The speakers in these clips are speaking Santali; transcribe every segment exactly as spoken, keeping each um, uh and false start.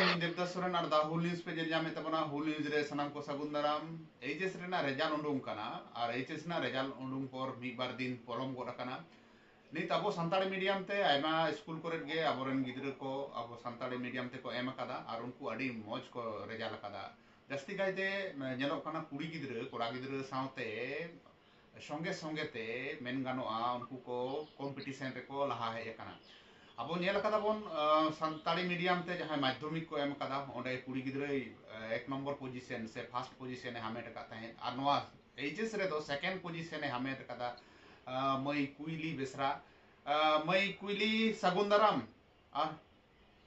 ᱤᱧ ᱫᱮᱵᱫᱟᱥ ᱥᱚᱨᱮᱱ ᱟᱨ ᱫᱟ ᱦᱩᱞ ᱱᱤᱭᱩᱡᱽ ᱯᱮ ᱧᱮᱞ ᱧᱟᱢᱮᱫ ᱛᱟᱵᱚᱱᱟ᱾ ᱦᱩᱞ ᱱᱤᱭᱩᱡᱽ ᱨᱮ ᱥᱟᱱᱟᱢ ᱠᱚ ᱥᱟᱹᱜᱩᱱ ᱫᱟᱨᱟᱢ᱾ ᱮᱭᱤᱪ ᱮᱥ ᱨᱮᱱᱟᱜ ᱨᱮᱡᱟᱞᱴ ᱩᱰᱩᱝ ᱠᱟᱱᱟ ᱟᱨ ᱮᱭᱤᱪ ᱮᱥ ᱨᱮᱱᱟᱜ ᱨᱮᱡᱟᱞᱴ ᱩᱰᱩᱝ ᱯᱚᱨ ᱢᱤᱫ ᱵᱟᱨ ᱫᱤᱱ ᱯᱚᱞᱚᱢ ᱜᱚᱫ ᱟᱠᱟᱱᱟ᱾ ᱱᱤᱛ ᱟᱵᱚ ᱥᱟᱱᱛᱟᱲᱤ ᱢᱤᱰᱤᱭᱟᱢ ᱛᱮ ᱟᱭᱢᱟ ᱥᱠᱩᱞ ᱠᱚᱨᱮ ᱜᱮ ᱟᱵᱚᱨᱮᱱ ᱜᱤᱫᱽᱨᱟᱹ ᱠᱚ ᱟᱵᱚ ᱥᱟᱱᱛᱟᱲᱤ ᱢᱤᱰᱤᱭᱟᱢ ᱛᱮᱠᱚ ᱮᱢ ᱟᱠᱟᱫᱟ ᱟᱨ ᱩᱱᱠᱩ ᱟᱹᱰᱤ ᱢᱚᱡᱽ ᱠᱚ ᱨᱮᱡᱟᱞᱴ ᱟᱠᱟᱫᱟ᱾ ᱡᱟᱹᱥᱛᱤ ᱠᱟᱭᱛᱮ ᱧᱮᱞᱚᱜ ᱠᱟᱱᱟ ᱠᱩᱲᱤ ᱜᱤᱫᱽᱨᱟᱹ ᱠᱚᱲᱟ ᱜᱤᱫᱽᱨᱟᱹ ᱥᱟᱶᱛᱮ ᱥᱚᱸᱜᱮ ᱥᱚᱸᱜᱮ ᱛᱮ ᱢᱮᱱ ᱜᱟᱱᱚᱜᱼᱟ ᱩᱱᱠᱩ ᱠᱚ ᱠᱚᱢᱯᱤᱴᱤᱥᱮᱱ ᱨᱮᱠᱚ ᱞᱟᱦᱟ ᱦᱮᱡ ᱟᱠᱟᱱᱟ᱾ ᱟᱵᱚ ᱧᱮᱞ ᱟᱠᱟᱫᱟ ᱵᱚᱱ, ᱟᱸ, ᱥᱟᱱᱛᱟᱲᱤ ᱢᱤᱰᱤᱭᱟᱢ ᱛᱮ ᱡᱟᱦᱟᱸᱭ ᱢᱟᱫᱽᱫᱷᱚᱢᱤᱠ ᱠᱚ ᱮᱢ ᱟᱠᱟᱫᱟ, ᱚᱸᱰᱮ ᱠᱩᱲᱤ ᱜᱤᱫᱽᱨᱟᱹᱭ, ᱟᱸ, ᱮᱠ ᱱᱚᱢᱵᱚᱨ ᱯᱚᱡᱤᱥᱮᱱ ᱥᱮ ᱯᱷᱟᱥᱴ ᱯᱚᱡᱤᱥᱮᱱ ᱮ ᱦᱟᱢᱮᱴ ᱟᱠᱟᱫ ᱛᱟᱦᱮᱸᱫ, ᱟᱨ ᱱᱚᱣᱟ ᱮᱭᱤᱪ ᱮᱥ ᱨᱮᱫᱚ ᱥᱮᱠᱮᱱᱰ ᱯᱚᱡᱤᱥᱮᱱ ᱮ ᱦᱟᱢᱮᱴ ᱟᱠᱟᱫᱟ, ᱟᱸ, ᱢᱟᱹᱭ ᱠᱩᱭᱞᱤ ᱵᱮᱥᱨᱟ᱾ ᱟᱸ, ᱢᱟᱹᱭ ᱠᱩᱭᱞᱤ, ᱥᱟᱹᱜᱩᱱ ᱫᱟᱨᱟᱢ ᱟᱨ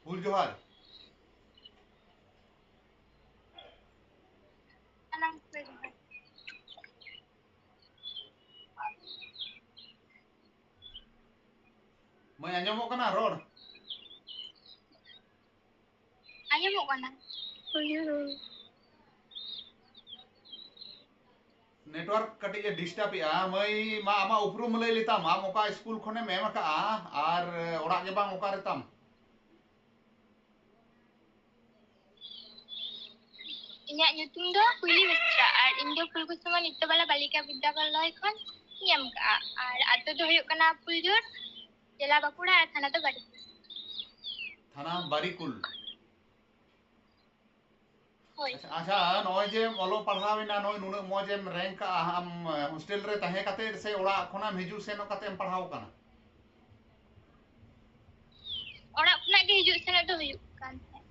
ᱦᱩᱞ ᱡᱚᱦᱟᱨ᱾ ᱥᱟᱱᱟᱢ ᱠᱚᱜᱮ ᱡᱚᱦᱟᱨ᱾ ᱢᱟᱹᱭ, ᱟᱸᱡᱚᱢᱚᱜ ᱠᱟᱱᱟ ᱨᱚᱲ? ᱟᱸᱡᱚᱢᱚᱜ ᱠᱟᱱᱟ᱾ ᱱᱮᱴᱣᱟᱨᱠ ᱠᱟᱹᱴᱤᱡ ᱮ ᱰᱤᱥᱴᱟᱵ ᱮᱜᱼᱟ᱾ ᱢᱟᱹᱭ, ᱢᱟ ᱟᱢᱟᱜ ᱩᱯᱨᱩᱢ ᱞᱟᱹᱭ ᱞᱮᱛᱟᱢ, ᱟᱢ ᱚᱠᱟ ᱥᱠᱩᱞ ᱠᱷᱚᱱᱮᱢ ᱮᱢ ᱟᱠᱟᱜᱼᱟ ᱟᱨ ᱚᱲᱟᱜ ᱜᱮ ᱵᱟᱝ ᱚᱠᱟ ᱨᱮᱛᱟᱢ? ᱤᱧᱟᱹᱜ ᱧᱩᱛᱩᱢ ᱫᱚ ᱠᱩᱭᱞᱤ ᱵᱮᱥᱨᱟ ᱟᱨ ᱤᱧ ᱫᱚ ᱯᱷᱩᱞᱠᱩᱥᱢᱟ ᱱᱤᱛᱭᱚ ᱵᱟᱞᱟ ᱵᱟᱞᱤᱠᱟ ᱵᱤᱫᱽᱭᱟᱞᱚᱭ ᱠᱷᱚᱱ ᱤᱧ ᱮᱢ ᱠᱟᱜᱼᱟ᱾ ᱟᱨ ᱟᱹᱛᱩ ᱫᱚ ᱦᱩᱭᱩᱜ ᱠᱟᱱᱟ ᱯᱷᱩᱞᱡᱳᱨ, ᱡᱮᱞᱟ ᱵᱟᱸᱠᱩᱲᱟ ᱟᱨ ᱛᱷᱟᱱᱟ ᱫᱚ ᱵᱟᱨᱤᱠᱩᱞ᱾ ᱛᱷᱟᱱᱟ ᱵᱟᱨᱤᱠᱩᱞ᱾ ᱦᱳᱭ᱾ ᱟᱪᱪᱷᱟ, ᱟᱪᱪᱷᱟ, ᱱᱚᱜᱼᱚᱭ ᱡᱮ ᱚᱞᱚᱜ ᱯᱟᱲᱦᱟᱣ ᱮᱱᱟ, ᱱᱚᱜᱼᱚᱭ ᱱᱩᱱᱟᱹᱜ ᱢᱚᱡᱽ ᱮᱢ ᱨᱮᱝᱠ ᱠᱟᱜᱼᱟ, ᱟᱢ, ᱮ, ᱦᱳᱥᱴᱮᱞ ᱨᱮ ᱛᱟᱦᱮᱸ ᱠᱟᱛᱮ ᱥᱮ ᱚᱲᱟᱜ ᱠᱷᱚᱱᱟᱜ ᱮᱢ ᱦᱤᱡᱩᱜ ᱥᱮᱱᱚᱜ ᱠᱟᱛᱮ ᱮᱢ ᱯᱟᱲᱦᱟᱣ ᱠᱟᱱᱟ? ᱚᱲᱟᱜ ᱠᱷᱚᱱᱟᱜ ᱜᱮ ᱦᱤᱡᱩᱜ ᱥᱮᱱᱚᱜ ᱫᱚ ᱦᱩᱭᱩᱜ ᱠᱟᱱ ᱛᱟᱦᱮᱸᱫ᱾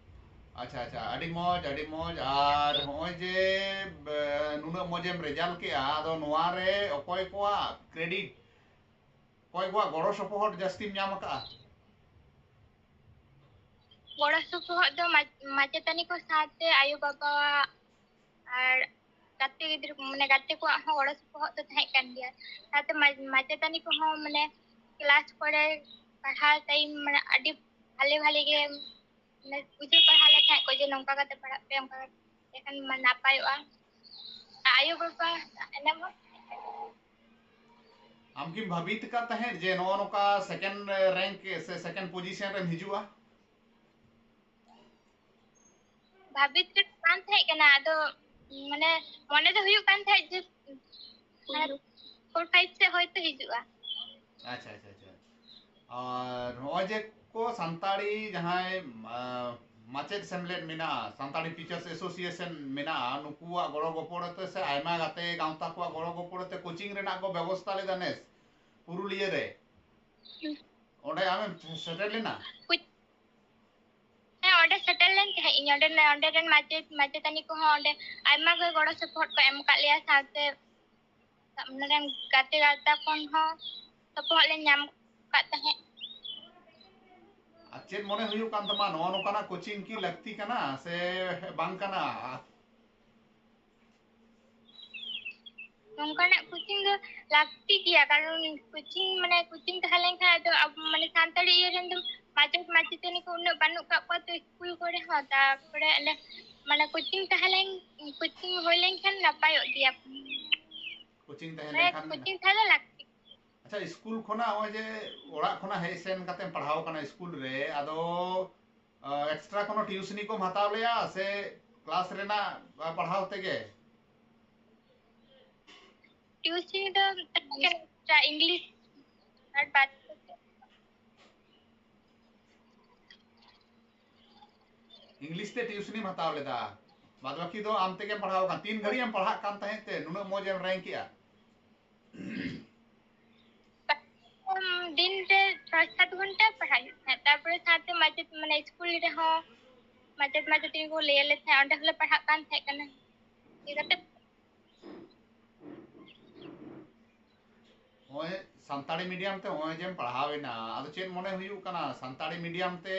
ᱟᱪᱪᱷᱟ, ᱟᱪᱪᱷᱟ, ᱟᱹᱰᱤ ᱢᱚᱡᱽ, ᱟᱹᱰᱤ ᱢᱚᱡᱽ᱾ ᱟᱨ ᱦᱚᱸᱜᱼᱚᱭ ᱡᱮ, ᱮ, ᱱᱩᱱᱟᱹᱜ ᱢᱚᱡᱽ ᱮᱢ ᱨᱮᱡᱟᱞᱴ ᱠᱮᱜᱼᱟ, ᱟᱫᱚ ᱱᱚᱣᱟ ᱨᱮ ᱚᱠᱚᱭ ᱠᱚᱣᱟᱜ ᱠᱨᱮᱰᱤᱴ, ᱚᱠᱚᱭ ᱠᱚᱣᱟᱜ ᱜᱚᱲᱚ ᱥᱚᱯᱚᱦᱚᱫ ᱡᱟᱹᱥᱛᱤᱢ ᱧᱟᱢ ᱟᱠᱟᱜᱼᱟ? ᱜᱚᱲᱚ ᱥᱚᱯᱚᱦᱚᱫ ᱫᱚ ᱢᱟ-, ᱢᱟᱪᱮᱛᱟᱹᱱᱤ ᱠᱚ ᱥᱟᱶᱛᱮ ᱟᱭᱳ ᱵᱟᱵᱟᱣᱟᱜ ᱟᱨ ᱜᱟᱛᱮ ᱜᱤᱫᱽᱨᱟᱹ, ᱢᱟᱱᱮ, ᱜᱟᱛᱮ ᱠᱚᱣᱟᱜ ᱦᱚᱸ ᱜᱚᱲᱚ ᱥᱚᱯᱚᱦᱚᱫ ᱫᱚ ᱛᱟᱦᱮᱸ ᱠᱟᱱ ᱜᱮᱭᱟ᱾ ᱥᱟᱶᱛᱮ ᱢᱟ-, ᱢᱟᱪᱮᱛᱟᱹᱱᱤ ᱠᱚᱦᱚᱸ, ᱢᱟᱱᱮ, ᱠᱞᱟᱥ ᱠᱚᱨᱮ ᱯᱟᱲᱦᱟᱣ ᱴᱟᱭᱤᱢ, ᱢᱟᱱᱮ, ᱟᱹᱰᱤ ᱵᱷᱟᱞᱮ ᱵᱷᱟᱞᱮ ᱜᱮ, ᱢᱟᱱᱮ, ᱵᱩᱡᱷᱟᱹᱣ ᱯᱟᱲᱦᱟᱣ ᱞᱮ ᱛᱟᱦᱮᱸᱫ ᱠᱚ ᱡᱮ ᱱᱚᱝᱠᱟ ᱠᱟᱛᱮ ᱯᱟᱲᱦᱟᱜ ᱯᱮ, ᱚᱱᱠᱟ ᱠᱟᱛᱮ ᱮᱱᱠᱷᱟᱱ ᱢᱟ ᱱᱟᱯᱟᱭᱚᱜᱼᱟ᱾ ᱟᱭᱳ ᱵᱟᱵᱟ ᱮᱱᱮᱢ ᱦᱚᱸ ᱛᱟᱦᱮᱸ ᱠᱟᱱᱟ᱾ ᱟᱢ ᱠᱤᱢ ᱵᱷᱟᱹᱵᱤᱛ ᱟᱠᱟᱫ ᱛᱟᱦᱮᱸᱫ ᱡᱮ ᱱᱚᱜᱼᱚ ᱱᱚᱝᱠᱟ ᱥᱮᱠᱮᱱᱰ ᱨᱮᱝᱠ ᱥᱮ ᱥᱮᱠᱮᱱᱰ ᱯᱚᱡᱤᱥᱚᱱ ᱨᱮᱢ ᱦᱤᱡᱩᱜᱼᱟ? ᱵᱷᱟᱵᱤᱛ ᱨᱮ ᱵᱟᱝ ᱛᱟᱦᱮᱸ ᱠᱟᱱᱟ, ᱟᱫᱚ ᱢᱟᱱᱮ ᱢᱚᱱᱮ ᱫᱚ ᱦᱩᱭᱩᱜ ᱠᱟᱱ ᱛᱟᱦᱮᱸᱫ ᱡᱮ ᱢᱟᱱᱮ ᱯᱷᱳᱨ ᱯᱷᱟᱭᱤᱵᱷ ᱥᱮᱫ ᱦᱚᱭᱛᱳ ᱦᱤᱡᱩᱜᱼᱟ᱾ ᱟᱪᱪᱷᱟ, ᱟᱪᱪᱷᱟ, ᱟᱪᱪᱷᱟ᱾ ᱟᱨ ᱱᱚᱜᱼᱚᱭ ᱡᱮ ᱠᱚ ᱥᱟᱱᱛᱟᱲᱤ ᱡᱟᱦᱟᱸᱭ, ᱟᱸ, ᱢᱟᱪᱮᱫ ᱥᱮᱢᱞᱮᱫ ᱢᱮᱱᱟᱜᱼᱟ, ᱥᱟᱱᱛᱟᱲᱤ ᱴᱤᱪᱟᱨᱥ ᱮᱥᱳᱥᱤᱭᱮᱥᱚᱱ ᱢᱮᱱᱟᱜᱼᱟ, ᱱᱩᱠᱩᱣᱟᱜ ᱜᱚᱲᱚ ᱜᱚᱯᱚᱲᱚ ᱛᱮ ᱥᱮ ᱟᱭᱢᱟ ᱜᱟᱛᱮ ᱜᱟᱶᱛᱟ ᱠᱚᱣᱟᱜ ᱜᱚᱲᱚ ᱜᱚᱯᱚᱲᱚ ᱛᱮ ᱠᱳᱪᱤᱝ ᱨᱮᱱᱟᱜ ᱠᱚ ᱵᱮᱵᱚᱥᱛᱟ ᱞᱮᱫᱟ ᱱᱮᱥ ᱯᱩᱨᱩᱞᱤᱭᱟᱹ ᱨᱮ᱾ ᱚᱸᱰᱮ ᱟᱢᱮᱢ ᱥᱮᱴᱮᱨ ᱞᱮᱱᱟ? ᱦᱮᱸ, ᱚᱸᱰᱮ ᱥᱮᱴᱮᱨ ᱞᱮᱱ ᱛᱟᱦᱮᱸᱫ ᱤᱧ᱾ ᱚᱸᱰᱮ, ᱚᱸᱰᱮ ᱨᱮᱱ ᱢᱟᱪᱮᱫ ᱢᱟᱪᱮᱛᱟᱹᱱᱤ ᱠᱚᱦᱚᱸ ᱚᱸᱰᱮ ᱟᱭᱢᱟ ᱜᱮ ᱜᱚᱲᱚ ᱥᱚᱯᱚᱦᱚᱫ ᱠᱚ ᱮᱢ ᱟᱠᱟᱫ ᱞᱮᱭᱟ, ᱥᱟᱶᱛᱮ ᱚᱸᱰᱮ ᱨᱮᱱ ᱜᱟᱛᱮ ᱜᱟᱶᱛᱟ ᱠᱷᱚᱱ ᱦᱚᱸ ᱥᱚᱯᱚᱦᱚᱫ ᱞᱮ ᱧᱟᱢ ᱟᱠᱟᱫ ᱛᱟᱦᱮᱸᱫ᱾ ᱟᱨ ᱪᱮᱫ ᱢᱚᱱᱮ ᱦᱩᱭᱩᱜ ᱠᱟᱱ ᱛᱟᱢᱟ, ᱱᱚᱜᱼᱚ ᱱᱚᱝᱠᱟᱱᱟᱜ ᱠᱳᱪᱤᱝ ᱠᱤ ᱞᱟᱹᱠᱛᱤ ᱠᱟᱱᱟ ᱥᱮ ᱵᱟᱝ ᱠᱟᱱᱟ? ᱱᱚᱝᱠᱟᱱᱟᱜ ᱠᱳᱪᱤᱝ ᱫᱚ ᱞᱟᱹᱠᱛᱤ ᱜᱮᱭᱟ, ᱠᱟᱨᱚᱱ ᱠᱳᱪᱤᱝ ᱢᱟᱱᱮ ᱠᱳᱪᱤᱝ ᱛᱟᱦᱮᱸ ᱞᱮᱱᱠᱷᱟᱱ ᱟᱫᱚ ᱟᱵᱚ ᱢᱟᱱᱮ ᱥᱟᱱᱛᱟᱲᱤ ᱤᱭᱟᱹ ᱨᱮᱱ ᱫᱚ ᱢᱟᱪᱮᱫ ᱢᱟᱪᱮᱛᱟᱹᱱᱤ ᱠᱚ ᱩᱱᱟᱹᱜ ᱵᱟᱹᱱᱩᱜ ᱠᱟᱜ ᱠᱚᱣᱟ ᱛᱚ ᱥᱠᱩᱞ ᱠᱚᱨᱮ ᱦᱚᱸ, ᱛᱟᱨᱯᱚᱨᱮ ᱚᱸᱰᱮ ᱢᱟᱱᱮ ᱠᱳᱪᱤᱝ ᱛᱟᱦᱮᱸ ᱞᱮᱱ ᱠᱳᱪᱤᱝ ᱦᱩᱭ ᱞᱮᱱᱠᱷᱟᱱ ᱱᱟᱯᱟᱭᱚᱜ ᱜᱮᱭᱟ᱾ ᱠᱳᱪᱤᱝ ᱛᱟᱦᱮᱸ ᱢᱟᱱᱮ ᱞᱮᱱᱠᱷᱟᱱ ᱠᱳᱪᱤᱝ ᱛᱟᱦᱮᱸ ᱫᱚ ᱞᱟᱹᱠᱛᱤ᱾ ᱟᱪᱪᱷᱟ, ᱥᱠᱩᱞ ᱠᱷᱚᱱᱟᱜ ᱱᱚᱜᱼᱚᱭ ᱡᱮ ᱚᱲᱟᱜ ᱠᱷᱚᱱᱟᱜ ᱦᱮᱡ ᱥᱮᱱ ᱠᱟᱛᱮᱢ ᱯᱟᱲᱦᱟᱣ ᱠᱟᱱᱟ ᱥᱠᱩᱞ ᱨᱮ, ᱟᱫᱚ ᱮᱠᱥᱴᱨᱟ ᱠᱳᱱᱳ ᱴᱤᱭᱩᱥᱤᱱᱤ ᱠᱚᱢ ᱦᱟᱛᱟᱣ ᱞᱮᱜᱼᱟ ᱥᱮ ᱠᱞᱟᱥ ᱨᱮᱱᱟᱜ ᱯᱟᱲᱦᱟᱣ ᱛᱮᱜᱮ? ᱴᱤᱭᱩᱥᱤᱱᱤ ᱫᱚ ᱛᱟᱦᱮᱸ ᱠᱟᱱᱟ ᱤᱝᱞᱤᱥ ᱟᱨ ᱵᱟᱫ ᱠᱟᱛᱮ᱾ ᱤᱝᱞᱤᱥ ᱛᱮ ᱴᱤᱭᱩᱥᱤᱱᱤᱢ ᱦᱟᱛᱟᱣ ᱞᱮᱫᱟ, ᱵᱟᱫ ᱵᱟᱹᱠᱤ ᱫᱚ ᱟᱢ ᱛᱮᱜᱮᱢ ᱯᱟᱲᱦᱟᱣ ᱟᱠᱟᱱ? ᱛᱤᱱ ᱜᱷᱟᱹᱲᱤᱡ ᱮᱢ ᱯᱟᱲᱦᱟᱜ ᱠᱟᱱ ᱛᱟᱦᱮᱸᱫ ᱛᱮ ᱱᱩᱱᱟᱹᱜ ᱢᱚᱡᱽ ᱮᱢ ᱨᱮᱝᱠ ᱮᱜᱼᱟ? ᱫᱤᱱ ᱨᱮ ᱪᱷᱚᱭ ᱥᱟᱛ ᱜᱷᱚᱱᱴᱟ ᱯᱟᱲᱦᱟᱜ ᱦᱩᱭᱩᱜ ᱛᱟᱦᱮᱸᱫ, ᱛᱟᱨᱯᱚᱨᱮ ᱥᱟᱶᱛᱮ ᱢᱟᱪᱮᱫ ᱢᱟᱱᱮ ᱥᱠᱩᱞ ᱨᱮᱦᱚᱸ ᱢᱟᱪᱮᱫ ᱢᱟᱪᱮᱛᱟᱹᱱᱤ ᱠᱚ ᱞᱟᱹᱭ ᱟᱞᱮ ᱛᱟᱦᱮᱸᱫ, ᱚᱸᱰᱮ ᱦᱚᱸᱞᱮ ᱯᱟᱲᱦᱟᱜ ᱠᱟᱱ ᱛᱟᱦᱮᱸ ᱠᱟᱱᱟ᱾ ᱤᱭᱟᱹ ᱠᱟᱛᱮ ᱱᱚᱜᱼᱚᱭ ᱥᱟᱱᱛᱟᱲᱤ ᱢᱤᱰᱤᱭᱟᱢ ᱛᱮ ᱱᱚᱜᱼᱚᱭ ᱡᱮᱢ ᱯᱟᱲᱦᱟᱣ ᱮᱱᱟ, ᱟᱫᱚ ᱪᱮᱫ ᱢᱚᱱᱮ ᱦᱩᱭᱩᱜ ᱠᱟᱱᱟ ᱥᱟᱱᱛᱟᱲᱤ ᱢᱤᱰᱤᱭᱟᱢ ᱛᱮ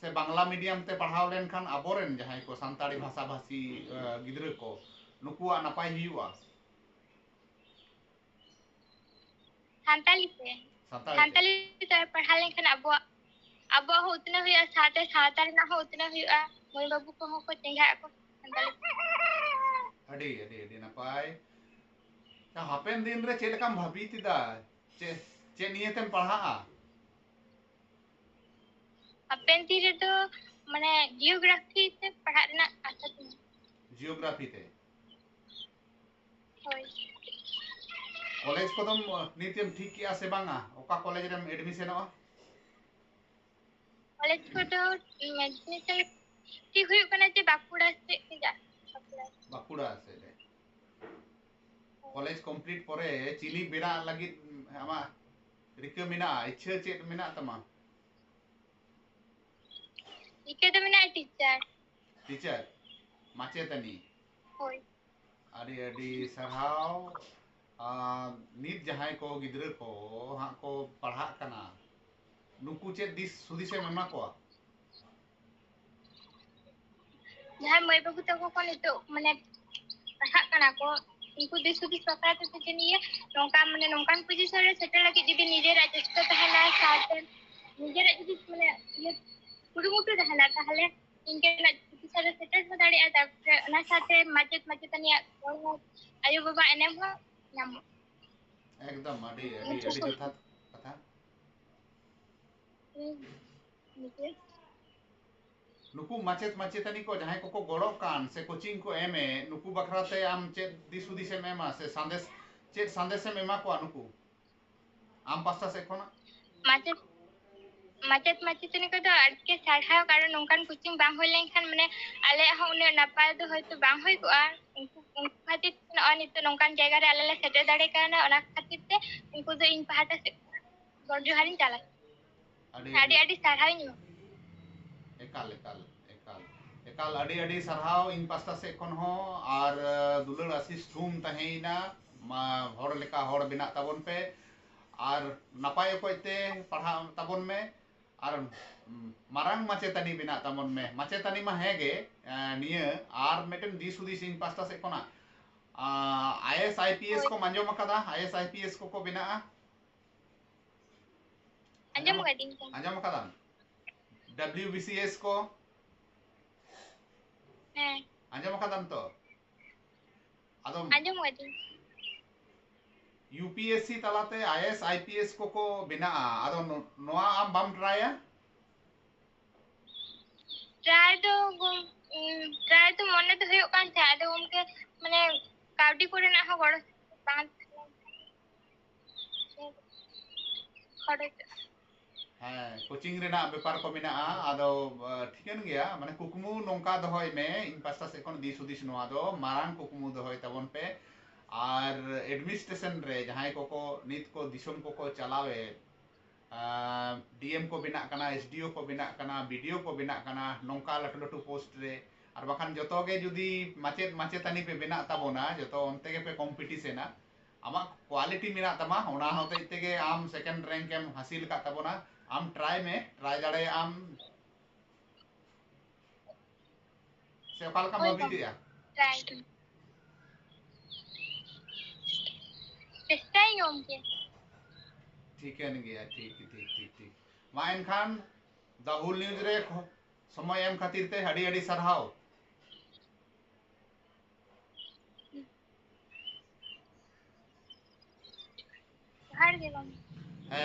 ᱥᱮ ᱵᱟᱝᱞᱟ ᱢᱤᱰᱤᱭᱟᱢ ᱛᱮ ᱯᱟᱲᱦᱟᱣ ᱞᱮᱱᱠᱷᱟᱱ ᱟᱵᱚᱨᱮᱱ ᱡᱟᱦᱟᱸᱭ ᱠᱚ ᱥᱟᱱᱛᱟᱲᱤ ᱵᱷᱟᱥᱟ ᱵᱷᱟᱥᱤ ᱜᱤᱫᱽᱨᱟᱹ ᱠᱚ, ᱱᱩᱠᱩᱣᱟᱜ ᱱᱟᱯᱟᱭ ᱦᱩᱭᱩᱜᱼᱟ? ᱥᱟᱱᱛᱟᱲᱤ ᱛᱮ᱾ ᱥᱟᱱᱛᱟᱲᱤ ᱛᱮ ᱯᱟᱲᱦᱟᱣ ᱞᱮᱱᱠᱷᱟᱱ ᱟᱵᱚᱣᱟᱜ ᱟᱵᱚᱣᱟᱜ ᱦᱚᱸ ᱩᱛᱱᱟᱹᱣ ᱦᱩᱭᱩᱜᱼᱟ, ᱥᱟᱶᱛᱮ ᱥᱟᱶᱛᱟ ᱨᱮᱱᱟᱜ ᱦᱚᱸ ᱩᱛᱱᱟᱹᱣ ᱦᱩᱭᱩᱜᱼᱟ᱾ ᱢᱟᱹᱭ ᱵᱟᱹᱵᱩ ᱠᱚᱦᱚᱸ ᱠᱚ ᱪᱮᱸᱜᱷᱟᱜ ᱟᱠᱚ ᱥᱟᱱᱛᱟᱲᱤ ᱛᱮ᱾ ᱟᱹᱰᱤ ᱟᱹᱰᱤ ᱟᱹᱰᱤ ᱱᱟᱯᱟᱭ᱾ ᱟᱪᱪᱷᱟ, ᱦᱟᱯᱮᱱ ᱫᱤᱱ ᱨᱮ ᱪᱮᱫ ᱞᱮᱠᱟᱢ ᱵᱷᱟᱹᱵᱤᱛ ᱮᱫᱟ? ᱪᱮᱫ ᱪᱮᱫ ᱱᱤᱭᱮ ᱛᱮᱢ ᱯᱟᱲᱦᱟᱜᱼᱟ? ᱦᱟᱯᱮᱱ ᱫᱤᱱ ᱨᱮᱫᱚ ᱢᱟᱱᱮ ᱡᱤᱭᱳᱜᱨᱟᱯᱷᱤ ᱛᱮ ᱯᱟᱲᱦᱟᱜ ᱨᱮᱱᱟᱜ ᱟᱥᱟ ᱛᱤᱧ᱾ ᱡᱤᱭᱳᱜᱨᱟᱯᱷᱤ ᱛᱮ? ᱦᱳᱭ᱾ ᱠᱚᱞᱮᱡᱽ ᱠᱚᱫᱚᱢ, ᱱᱤᱛᱮᱢ ᱴᱷᱤᱠ ᱠᱮᱜᱼᱟ ᱥᱮ ᱵᱟᱝᱟ? ᱚᱠᱟ ᱠᱚᱞᱮᱡᱽ ᱨᱮᱢ ᱮᱰᱢᱤᱥᱚᱱᱚᱜᱼᱟ? ᱠᱚᱞᱮᱡᱽ ᱠᱚᱫᱚ ᱮᱰᱢᱤᱥᱚᱱ ᱴᱷᱤᱠ ᱦᱩᱭᱩᱜ ᱠᱟᱱᱟ ᱡᱮ ᱵᱟᱸᱠᱩᱲᱟ ᱥᱮᱫ ᱜᱮ ᱪᱟᱞᱟᱜ᱾ ᱵᱟᱸᱠᱩᱲᱟ᱾ ᱵᱟᱸᱠᱩᱲᱟ ᱥᱮᱫ ᱨᱮ᱾ ᱠᱚᱞᱮᱡᱽ ᱠᱚᱢᱯᱞᱤᱴ ᱯᱚᱨᱮ ᱪᱤᱞᱤ ᱵᱮᱱᱟᱜ ᱞᱟᱹᱜᱤᱫ ᱟᱢᱟᱜ ᱨᱤᱠᱟᱹ ᱢᱮᱱᱟᱜᱼᱟ, ᱤᱪᱪᱷᱟᱹ ᱪᱮᱫ ᱢᱮᱱᱟᱜ ᱛᱟᱢᱟ? ᱨᱤᱠᱟᱹ ᱫᱚ ᱢᱮᱱᱟᱜᱼᱟ ᱴᱤᱪᱟᱨ᱾ ᱴᱤᱪᱟᱨ, ᱢᱟᱪᱮᱛᱟᱹᱱᱤ᱾ ᱦᱳᱭ᱾ ᱟᱹᱰᱤ ᱟᱹᱰᱤ ᱥᱟᱨᱦᱟᱣ᱾ ᱟᱨ ᱱᱤᱛ ᱡᱟᱦᱟᱸᱭ ᱠᱚ ᱜᱤᱫᱽᱨᱟᱹ ᱠᱚ ᱦᱟᱸᱜ ᱠᱚ ᱯᱟᱲᱦᱟᱜ ᱠᱟᱱᱟ, ᱱᱩᱠᱩ ᱪᱮᱫ ᱫᱤᱥ ᱦᱩᱫᱤᱥᱮᱢ ᱮᱢᱟ ᱠᱚᱣᱟ? ᱡᱟᱦᱟᱸᱭ ᱢᱟᱹᱭ ᱵᱟᱹᱵᱩ ᱛᱟᱠᱚ ᱠᱚ ᱱᱤᱛᱚᱜ ᱢᱟᱱᱮ ᱯᱟᱲᱦᱟᱜ ᱠᱟᱱᱟ ᱠᱚ, ᱩᱱᱠᱩ ᱫᱤᱥ ᱦᱩᱫᱤᱥ ᱵᱟᱠᱷᱨᱟ ᱛᱮ ᱡᱮ ᱱᱤᱭᱟᱹ ᱱᱚᱝᱠᱟ ᱢᱟᱱᱮ ᱱᱚᱝᱠᱟᱱ ᱯᱚᱡᱤᱥᱚᱱ ᱨᱮ ᱥᱮᱴᱮᱨ ᱞᱟᱹᱜᱤᱫ ᱡᱩᱫᱤ ᱱᱤᱡᱮᱨᱟᱜ ᱪᱮᱥᱴᱟ ᱛᱟᱦᱮᱱᱟ, ᱥᱟᱶᱛᱮ ᱱᱤᱡᱮᱨᱟᱜ ᱡᱩᱫᱤ ᱢᱟᱱᱮ ᱤᱭᱟᱹ ᱠᱩᱨᱩᱢᱩᱴᱩ ᱛᱟᱦᱮᱱᱟ, ᱛᱟᱦᱚᱞᱮ ᱤᱱᱠᱟᱹᱱᱟᱜ ᱯᱚᱡᱤᱥᱚᱱ ᱨᱮ ᱥᱮᱴᱮᱨ ᱦᱚᱸ ᱫᱟᱲᱮᱭᱟᱜᱼᱟ᱾ ᱛᱟᱨᱯᱚᱨᱮ ᱚᱱᱟ ᱥᱟᱶᱛᱮ ᱢᱟᱪᱮᱫ ᱢᱟᱪᱮᱛᱟᱹᱱᱤᱭᱟᱜ ᱜᱚᱲᱚ, ᱟᱭᱳᱼᱵᱟᱵᱟ ᱮᱱᱮᱢ ᱦᱚᱸ ᱧᱟᱢᱚᱜᱼᱟ᱾ ᱮᱠᱫᱚᱢ ᱟᱹᱰᱤ, ᱟᱹᱰᱤ, ᱟᱹᱰᱤ ᱡᱚᱛᱷᱟᱛ ᱠᱟᱛᱷᱟ᱾ ᱦᱩᱸ, ᱱᱤᱡᱮ᱾ ᱱᱩᱠᱩ ᱢᱟᱪᱮᱫ ᱢᱟᱪᱮᱛᱟᱹᱱᱤ ᱠᱚ ᱡᱟᱦᱟᱸᱭ ᱠᱚᱠᱚ ᱜᱚᱲᱚᱜ ᱠᱟᱱ ᱥᱮ ᱠᱳᱪᱤᱝ ᱠᱚ ᱮᱢᱮᱫ, ᱱᱩᱠᱩ ᱵᱟᱠᱷᱨᱟ ᱛᱮ ᱟᱢ ᱪᱮᱫ ᱫᱤᱥ ᱦᱩᱫᱤᱥᱮᱢ ᱮᱢᱟ ᱥᱮ ᱥᱟᱸᱫᱮᱥ, ᱪᱮᱫ ᱥᱟᱸᱫᱮᱥᱮᱢ ᱮᱢᱟ ᱠᱚᱣᱟ ᱱᱩᱠᱩ ᱟᱢ ᱯᱟᱥᱴᱟ ᱥᱮᱫ ᱠᱷᱚᱱᱟᱜ? ᱢᱟᱪᱮᱫ, ᱢᱟᱪᱮᱫ ᱢᱟᱪᱮᱛᱟᱹᱱᱤ ᱠᱚᱫᱚ ᱟᱹᱰᱤ ᱜᱮ ᱥᱟᱨᱦᱟᱣ, ᱠᱟᱨᱚᱱ ᱱᱚᱝᱠᱟᱱ ᱠᱳᱪᱤᱝ ᱵᱟᱝ ᱦᱩᱭ ᱞᱮᱱᱠᱷᱟᱱ ᱢᱟᱱᱮ ᱟᱞᱮᱭᱟᱜ ᱦᱚᱸ ᱩᱱᱟᱹᱜ ᱱᱟᱯᱟᱭ ᱫᱚ ᱦᱚᱭᱛᱳ ᱵᱟᱝ ᱦᱩᱭ ᱠᱚᱜᱼᱟ᱾ ᱩᱱᱠᱩ, ᱩᱱᱠᱩ ᱠᱷᱟᱹᱛᱤᱨ ᱛᱮ ᱱᱚᱜᱼᱚᱭ ᱱᱤᱛᱚᱜ ᱱᱚᱝᱠᱟᱱ ᱡᱟᱭᱜᱟ ᱨᱮ ᱟᱞᱮ ᱞᱮ ᱥᱮᱴᱮᱨ ᱫᱟᱲᱮ ᱠᱟᱣᱱᱟ, ᱚᱱᱟ ᱠᱷᱟᱹᱛᱤᱨ ᱛᱮ ᱩᱱᱠᱩ ᱫᱚ ᱤᱧ ᱯᱟᱦᱴᱟ ᱥᱮᱫ ᱠᱷᱚᱱ ᱜᱚᱰ ᱡᱚᱦᱟᱨᱤᱧ ᱪᱟᱞ ᱟᱠᱚᱣᱟ᱾ ᱟᱹᱰᱤ, ᱟᱹᱰᱤ, ᱟᱹᱰᱤ ᱥᱟᱨᱦᱟᱣᱤᱧ ᱮᱢᱟ᱾ ᱮᱠᱟᱞ, ᱮᱠᱟᱞ, ᱮᱠᱟᱞ, ᱮᱠᱟᱞ, ᱟᱹᱰᱤ, ᱟᱹᱰᱤ ᱥᱟᱨᱦᱟᱣ ᱤᱧ ᱯᱟᱥᱴᱟ ᱥᱮᱫ ᱠᱷᱚᱱ ᱦᱚᱸ, ᱟᱨ, ᱟᱹ, ᱫᱩᱞᱟᱹᱲ ᱟᱥᱤᱥ ᱛᱷᱩᱢ ᱛᱟᱦᱮᱸᱭᱮᱱᱟ᱾ ᱢᱟ, ᱦᱚᱲ ᱞᱮᱠᱟ ᱦᱚᱲ ᱵᱮᱱᱟᱜ ᱛᱟᱵᱚᱱ ᱯᱮ, ᱟᱨ ᱱᱟᱯᱟᱭ ᱚᱠᱚᱡ ᱛᱮ ᱯᱟᱲᱦᱟᱜ ᱛᱟᱵᱚᱱ ᱢᱮ, ᱟᱨ, ᱩᱢ, ᱢᱟᱨᱟᱝ ᱢᱟᱪᱮᱛᱟᱹᱱᱤ ᱵᱮᱱᱟᱜ ᱛᱟᱵᱚᱱ ᱢᱮ᱾ ᱢᱟᱪᱮᱛᱟᱹᱱᱤ ᱢᱟ ᱦᱮᱸ ᱜᱮ, ᱮ, ᱱᱤᱭᱟᱹ ᱟᱨ ᱢᱤᱫᱴᱮᱱ ᱫᱤᱥ ᱦᱩᱫᱤᱥ ᱤᱧ ᱯᱟᱥᱴᱟ ᱥᱮᱫ ᱠᱷᱚᱱᱟᱜ, ᱟ, I S, I P S ᱦᱳᱭ᱾ ᱠᱚᱢ ᱟᱸᱡᱚᱢ ᱟᱠᱟᱫᱟ? I S, I P S ᱠᱚᱠᱚ ᱵᱮᱱᱟᱜᱼᱟ᱾ ᱟᱸᱡᱚᱢ ᱟᱸᱡᱚᱢ, ᱟᱠᱟᱫᱤᱧ ᱛᱚ᱾ ᱟᱸᱡᱚᱢ ᱟᱠᱟᱫᱟᱢ? ᱰᱟᱵᱞᱤᱭᱩ ᱵᱤ ᱥᱤ ᱮᱥ ᱠᱚ? ᱦᱮᱸ᱾ ᱟᱸᱡᱚᱢ ᱟᱠᱟᱫᱟᱢ ᱛᱚ? ᱟᱫᱚ ᱟᱸᱡᱚᱢ ᱟᱠᱟᱫᱤᱧ᱾ ᱭᱩ ᱯᱤ ᱮᱥ ᱥᱤ ᱛᱟᱞᱟᱛᱮ I S, I P S ᱠᱚᱠᱚ ᱵᱮᱱᱟᱜᱼᱟ᱾ ᱟᱫᱚ ᱱᱚ-, ᱱᱚᱣᱟ ᱟᱢ ᱵᱟᱢ ᱴᱨᱟᱭᱟ? ᱴᱨᱟᱭ ᱫᱚ ᱜᱚᱢ- ᱩᱸ, ᱴᱨᱟᱭ ᱫᱚ ᱢᱚᱱᱮ ᱫᱚ ᱦᱩᱭᱩᱜ ᱠᱟᱱ ᱛᱟᱦᱮᱸᱫ, ᱟᱫᱚ ᱜᱚᱢᱠᱮ ᱢᱟᱱᱮ ᱠᱟᱹᱣᱰᱤ ᱠᱚᱨᱮᱱᱟᱜ ᱦᱚᱸ ᱜᱚᱲᱚ ᱵᱟᱝ ᱛᱟᱦᱮᱸ ᱞᱮᱱ ᱠᱷᱟᱱ ᱠᱷᱚᱨᱚᱪᱚᱜᱼᱟ᱾ ᱦᱮᱸ, ᱠᱳᱪᱤᱝ ᱨᱮᱱᱟᱜ ᱵᱮᱯᱟᱨ ᱠᱚ ᱢᱮᱱᱟᱜᱼᱟ᱾ ᱟᱫᱚ ᱟᱸ, ᱴᱷᱤᱠᱟᱹᱱ ᱜᱮᱭᱟ, ᱢᱟᱱᱮ ᱠᱩᱠᱢᱩ ᱱᱚᱝᱠᱟ ᱫᱚᱦᱚᱭ ᱢᱮ, ᱤᱧ ᱯᱟᱥᱴᱟ ᱥᱮᱫ ᱠᱷᱚᱱ ᱫᱤᱥ ᱦᱩᱫᱤᱥ ᱱᱚᱣᱟ ᱫᱚ ᱢᱟᱨᱟᱝ ᱠᱩᱠᱢᱩ ᱫᱚᱦᱚᱭ ᱛᱟᱵᱚᱱ ᱯᱮ᱾ ᱟᱨ ᱮᱰᱢᱤᱱᱤᱥᱴᱨᱮᱥᱚᱱ ᱨᱮ ᱡᱟᱦᱟᱸᱭ ᱠᱚᱠᱚ ᱱᱤᱛ ᱠᱚ ᱫᱤᱥᱚᱢ ᱠᱚᱠᱚ ᱪᱟᱞᱟᱣᱮᱫ, ᱰᱤ ᱮᱢ ᱠᱚ ᱵᱮᱱᱟᱜ ᱠᱟᱱᱟ, ᱮᱥ ᱰᱤ ᱳ ᱠᱚ ᱵᱮᱱᱟᱜ ᱠᱟᱱᱟ, ᱵᱤ ᱰᱤ ᱳ ᱠᱚ ᱵᱮᱱᱟᱜ ᱠᱟᱱᱟ, ᱱᱚᱝᱠᱟ ᱞᱟᱹᱴᱩ ᱞᱟᱹᱴᱩ ᱯᱳᱥᱴ ᱨᱮ, ᱟᱨ ᱵᱟᱠᱷᱟᱱ ᱡᱚᱛᱚ ᱜᱮ ᱡᱩᱫᱤ ᱢᱟᱪᱮᱫ ᱢᱟᱪᱮᱛᱟᱹᱱᱤ ᱯᱮ ᱵᱮᱱᱟᱜ ᱛᱟᱵᱚᱱᱟ, ᱡᱚᱛᱚ ᱚᱱᱛᱮ ᱜᱮᱯᱮ ᱠᱚᱢᱯᱤᱴᱤᱥᱮᱱᱟ, ᱟᱢᱟᱜ ᱠᱳᱣᱟᱞᱤᱴᱤ ᱢᱮᱱᱟᱜ ᱛᱟᱢᱟ, ᱚᱱᱟ ᱦᱚᱛᱮᱡ ᱛᱮᱜᱮ ᱟᱢ ᱥᱮᱠᱮᱱᱰ ᱨᱮᱝᱠ ᱮᱢ ᱦᱟᱹᱥᱤᱞ ᱟᱠᱟᱫ ᱛᱟᱵᱚᱱᱟ᱾ ᱟᱢ ᱴᱨᱟᱭ ᱢᱮ, ᱴᱨᱟᱭ ᱫᱟᱲᱮᱭᱟᱜ ᱟᱢ᱾ ᱥᱮ ᱚᱠᱟ ᱞᱮᱠᱟᱢ ᱦᱳᱭ ᱵᱷᱟᱹᱵᱤᱛ ᱜᱚᱢᱠᱮ᱾ ᱮᱜᱼᱟ? ᱴᱨᱟᱭ ᱫᱚ᱾ ᱪᱮᱥᱴᱟᱭᱟᱹᱧ ᱜᱚᱢᱠᱮ᱾ ᱴᱷᱤᱠᱟᱹᱱ ᱜᱮᱭᱟ, ᱴᱷᱤᱠ ᱴᱷᱤᱠ ᱴᱷᱤᱠ ᱴᱷᱤᱠ᱾ ᱢᱟ ᱮᱱᱠᱷᱟᱱ ᱫᱟ ᱦᱩᱞ ᱱᱤᱭᱩᱡᱽ ᱨᱮ ᱠᱷᱚ- ᱥᱚᱢᱚᱭ ᱮᱢ ᱠᱷᱟᱹᱛᱤᱨ ᱛᱮ ᱟᱹᱰᱤ ᱟᱹᱰᱤ ᱥᱟᱨᱦᱟᱣ᱾ ᱡᱚᱦᱟᱨ ᱜᱮ ᱜᱚᱢᱠᱮ᱾